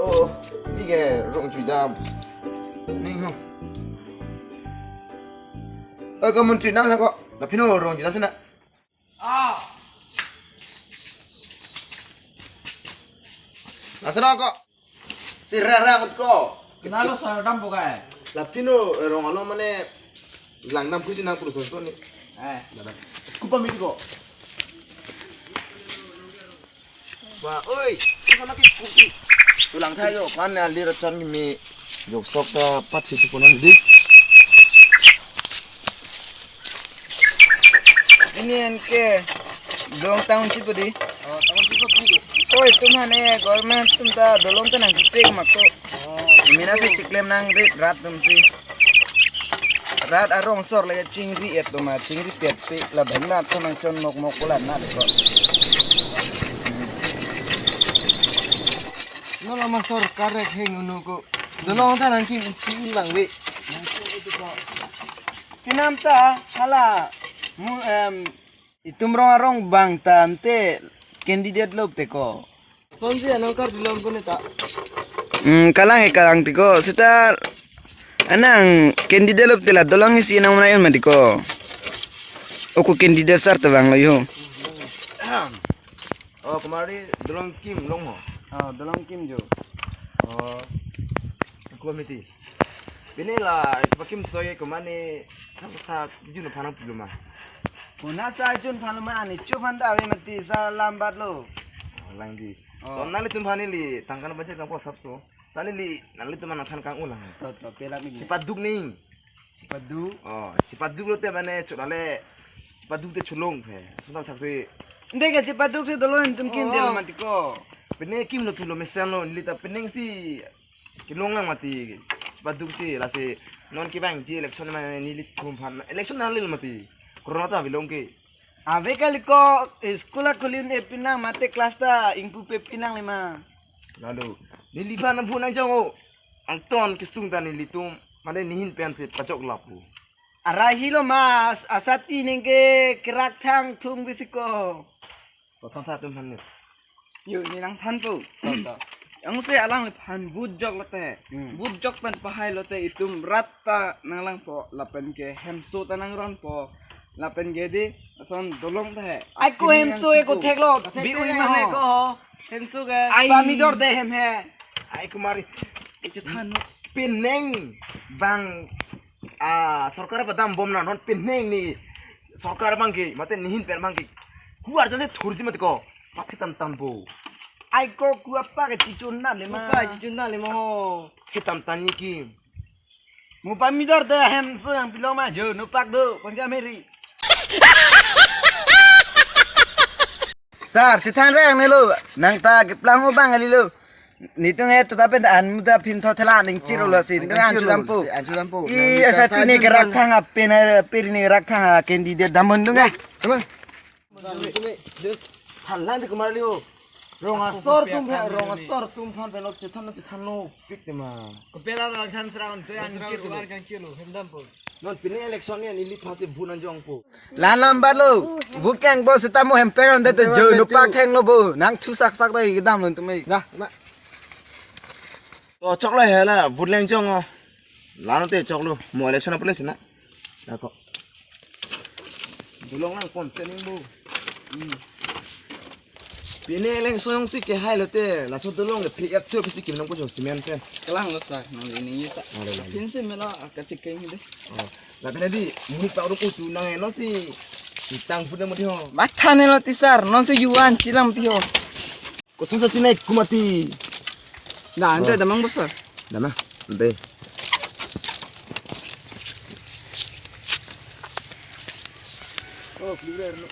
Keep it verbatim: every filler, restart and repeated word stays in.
Oh, neli ke rong chuidam. Ning ho. Eh, ko montri nang ko. Lapen pino rong chuidam sina. Ah. Asara ko. Si rara ko. Kenalo sar dampo kai. Lapen pino rong alo mane langdam pusi nang puru sonson ni. Eh. Dada. Kupa mi ko. Wah, oi, sana ke kupi. Tulang thayo, kan ya lir chan mi joksok ta patsi tu konon di. Ini anke dong tahun si padi. Oh, tahun si padi. Oi, tum hane government tum ta dolong ta nangpipe mak to. Oh. Mina si chiklem nang rit rat tum si. Rat arong sor lagi chingri et lo ma, chingri pet pe la bang na to nangchon mok mok pulan na ko. No lama sorkar rek heng unu ko. Dolong ta nangkim kim lang ve. Chinam ta hala mu em itum rong arong bang ta ante candidate lop te ko. Sonji anong karjulong ko neta. Hmm, kalang e kalang tiko. Seta anang candidate lop te la dolong isi nang manayon ma tiko. Oko candidate sar tebang lo yo. Oh, kemari dolong kim long ho. Oh, dolong kim jo. Oh, committee. Pini la pakim toye komane sa sa jun phanang puluma. Kona sa jun phanuma ani chu phan ta ave mati sa lambat lo. Lang di. Oh. Tom nangli tum phani li tangkan baje kang po sapso. Tani li nangli tum mana than kang ulang. To to pela mi. Chipaduk ning. Chipaduk. Oh, chipaduk lo te mane chulale. Chipaduk te chulong phe. Sunam thaksi. Ndega chipaduk si dolong tum kim Oh. Del mati ko. Pini kim lo kim lo mesen lo neli ta pening si kelong lang mati. Chipaduk si lasi non kevangji election ma neli tum phan election nanglil mati. Corona ta bilong ke. Ave kali ko school a khuli un-e pinang mate class ta ingpu pe pinang lema. Lalu neliphan nang phone nang jong o. Angton kesung ta nelitum mate nehin pen si pachok lapu. Arai hilo ma asat ining ke kerak thang thung bisi ko. Kothon tha tum phan ni. Yo, ne nangthanpo. Tonto. Yang se alangliphan vote jok lote. Hmm. Vote jok pen pahai lote itum rat ta nanglangpo lapen ke hemso ta nangronpo. Lapen ke di ason dolong ta he. Ai ko hemso e ko theklo. Thek bi thek ui ma he ho. Ko ho. Hemso ke. Ai. Pamidor de hem he. Ai kumari. Ichethan. Penang bang ah, sorkar padam bom na non penang ni sorkar bangke mate nehin pen bangke kuar jase thurji mate ko pathe tan tan bo. Ai ko kuapa ke chichun na lema. Kuapa chichun na lema ho. He tan tan ni ki. Mo pamidor de hemso nangpilong ma jo nopak do pangja meri. Sar, chethan reng ne lo, nang ta keplang o bang ali lo. Nitung e tuta pen an muda phin tho thela ning chiro lo si, Oh, nang an chu dampo. An chu dampo. I Nang asa ta tini sa ke rak jun thang a pen a peri ni rak thang a candidate damon dung e. Come on. Than lang di kumar liu. Rong asor tum phan, rong asor tum phan pen lo chethan na chethan lo. Fik tema. Kopela rong than sraun tu an chiro. An chiro, hem dampo. Non pini election ni an ili phasi vote nangjongpo. Lan lam bat lo. Vote kang bo seta mo hem peron de te jo nopak thenglo bo. Nang thu sak sak ta kedam lon tum e. Dah, ma. To choklo hela vote lengjong o. Lan te choklo. Mo election apple sina. Dako. Dolong lang pon sening bo. Hmm. Pini election si kehai lote, laso dolong ke free at so pisi kim nang pujo cement pen. Kelang lo sar, nang ini ni ta. Ada lagi. Pin si melo akachikeng hide. Oh, lapen di muni pa ruk utu nang eno si itang pude mo di ho. Matha ne lo ti sar, non si yuan chilam ti ho. Kosong sa chinai kumati. Nah, ante Oh. Damang bo sar. Damang, ante. Oh, clear no.